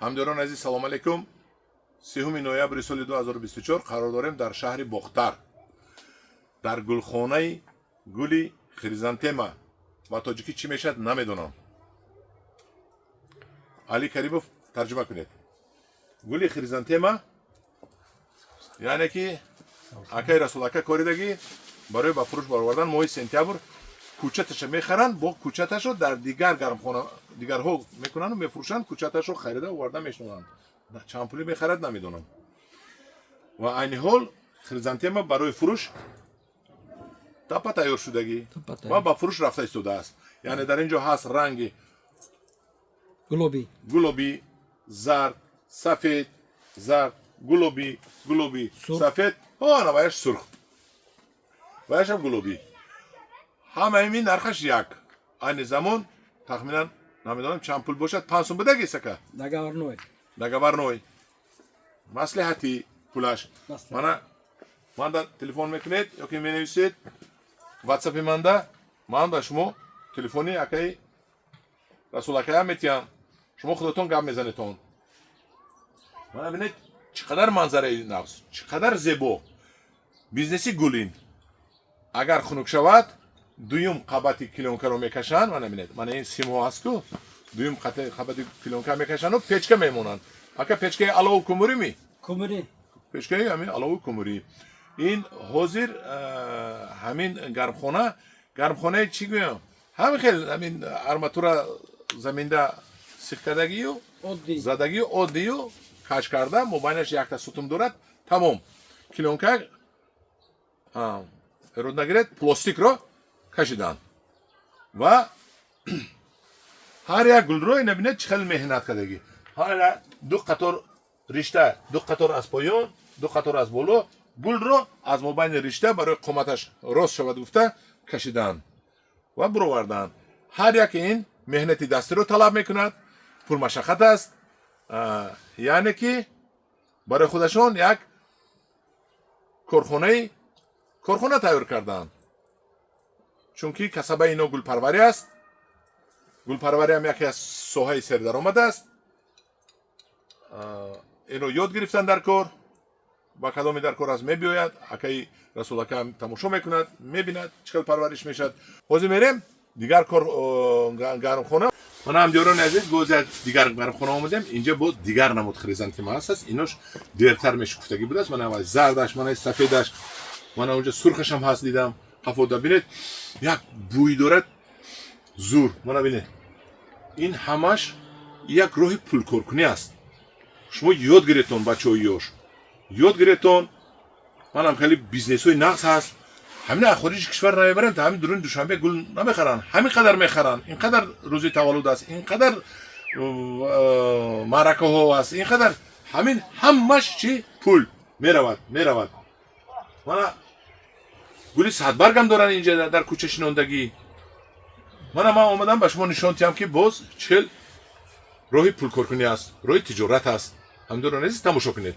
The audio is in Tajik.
Ҳамдиёрони азиз, салом алейкум. 3 ноябри соли 2024 қарор дорем дар шаҳри Бохтар, дар гулхонаи гули хризантема. Ба тоҷикӣ чӣ мешавад, намедонам. Али Каримов, тарҷума кунед. Гули хризантема, яъне ки акаи Расул ака коридагӣ барои ба фурӯш баровардан. Моҳи сентябр кӯчаташа мехаранд, бо кӯчаташо дар дигар гармхона дигарҳо мекунанду мефурӯшанд. Кӯчаташо харида оварда мешинонанд. Чанд пулӣ мехарад, намедонам. Ва айни ҳол хризантема барои фурӯш тапа тайёр шудагӣ ва ба фурӯш рафта истодааст. Яъне дар ин ҷо ҳаст ранги гулобӣ, гулобӣ, зард, сафед, зард, гулобӣ, гулобӣ, сафед, ана ваяш сурх, ваяшам гулобӣ. Ҳамаи ин нархаш як. Айни замон тахминан намедонам чанд пул бошад. 5 сум будаги, сака? Договорной. Договорной, маслиҳати пулаш. Мана, манда телефон мекунед ёки менависед ватсапи манда, ман ба шумо телефони акаи Расул акаям метиҳам, шумо худатон гап мезанедон. Мана, бинед, чӣ қадар манзараи нағз, чӣ қадар зебо. Бизнеси гулин. Агар хунук шавад, дуюм қабати плёнкаро мекашанд. Мана, бинед, мана ин симҳо ҳаст ку, дуюм қабати плёнка мекашанду печка мемонанд. Ака, печкаи алову кумурӣ ми? Кумурӣ. Печкаи ҳамин алову кумурӣ. Ин ҳозир ҳамин гармхона, гармхонаи чӣ гӯям, ҳамин хел ҳамин арматура заминда сих кардагию задагию, оддию каш карда, мобайнаш якта сутун дорад, тамом. Плёнка эрод нагиред, пластикро кашиданд ва ҳар як гулро ина бинед, чӣ хел меҳнат кардагӣ. Ҳар ду қатор ришта, ду қатор аз поён, ду қатор аз боло, гулро аз мобайни ришта барои қоматаш рост шавад гуфта кашиданд ва буроварданд. Ҳар яке ин меҳнати дастиро талаб мекунад, пурмашаққат аст. Яъне ки барои худашон як корхона тайёр карданд, чунки касабаи ино гулпарварӣ аст. Гулпарварӣ ҳам яке аз соҳаи сердаромад аст. Инро ёд гирифтан дар кор, ба кадоме дар кор аст, мебиёяд. Акаи Расулака тамошо мекунад, мебинад, чӣ хел парвариш мешавад. Ҳозир мерем дигар кор гармхона. Мана, ҳамдиёрони азиз, боз як дигар гармхона омадем. Инҷа боз дигар намуд хризантема ҳаст. Инош дертар мешукуфтагӣ будааст. Мана зардаш, мана сафедаш, мана унҷа сурхашам ҳаст, дидам қафода. Бинед, як бӯй дорад зур. Мана, бинед, ин ҳамаш як роҳи пулкоркунӣ аст. Шумо ёд гиретон, бачаҳои ёш, ёд гиретон. Манам хеле бизнесҳои нағз ҳаст. Ҳамин аз хориҷи кишвар намебаранд, та ҳамин дуруни Душанбе гул намехаранд. Ҳамин қадар мехаранд, ин қадар рӯзи таваллуд аст, ин қадар маъракаҳо аст, ин қадар ҳамин ҳамаш чӣ пул меравад, меравад. Мана, гули садбаргам доранд инҷа дар кӯча шинондагӣ. Мана, ман омадам ба шумо нишон диҳам, ки боз чел роҳи пулкоркунӣ аст, роҳи тиҷорат аст. Ҳамдиёрони азиз, тамошо кунед.